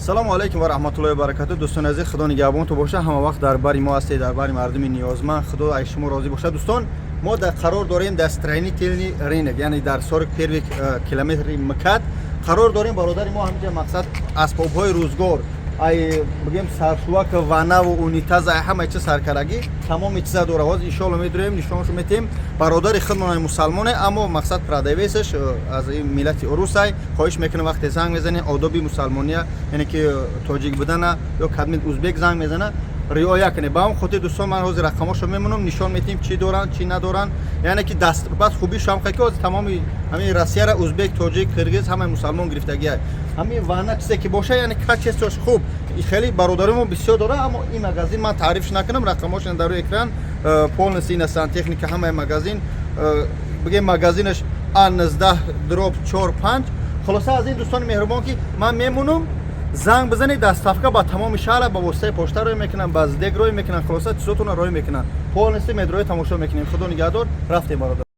Салому алайкум ва раҳматуллоҳи ва баракату. Дӯстони азиз, Худо нигаҳбонтон боша. Ҳама вақт дар бари мо ҳастед, дар бари мардуми ниёзманд. Худо аз шумо розӣ бошад. Дӯстон, мо дар қарор дорем дар Строительный рынок, яъне дар 41 километри МКАД қарор дорем. Бародари мо ҳаминҷа, мақсад, асбобҳои рӯзгор, ай бигем, саршувак, ваннаву унитаз, ай ҳама чиз саркарагӣ, тамоми чиза дора. Ҳозир, иншоалло, медурем, нишоншо метем. Бародари худмон мусалмоне, аммо, мақсад, продавец ш аз ин миллати урусай. Хоҳиш мекунем, вақте занг мезанем, одоби мусалмония, яъне ки тоҷик будана ё кадмид узбек занг мезана, риоя кунед. Ба ҳам хотир, дӯстон, ман ҳозир рақамошо мемонам, нишон метиҳем, чӣ доранд, чӣ надоранд. Яъне ки даст баъд хубишо ҳам ки ҳозир тамоми ҳамин Россияра узбек, тоҷик, қирғиз, ҳамаи мусалмон гирифтагия. Ҳамин ванна, чизе ки боша, яъне качество ш хуб. Хеле бародари бисёр дора, аммо ин магазин ман таърифш накунам, рақамошон дар рӯи экран. Полностью ина сантехника, ҳамаи магазин, бигем, магазинаш А 19/45. Хулоса, аз ин, дӯстони меҳрубон, ки ман мемонам, занг бизанед. Доставка ба тамоми шаҳра ба воситаи пошта рӯй мекунанд, ба СДЭК рӯй мекунанд. Хулоса, чизотонро рӯй мекунанд. Полностью медрои тамошо мекунем. Худо нигаҳдор. Рафтем, бародар.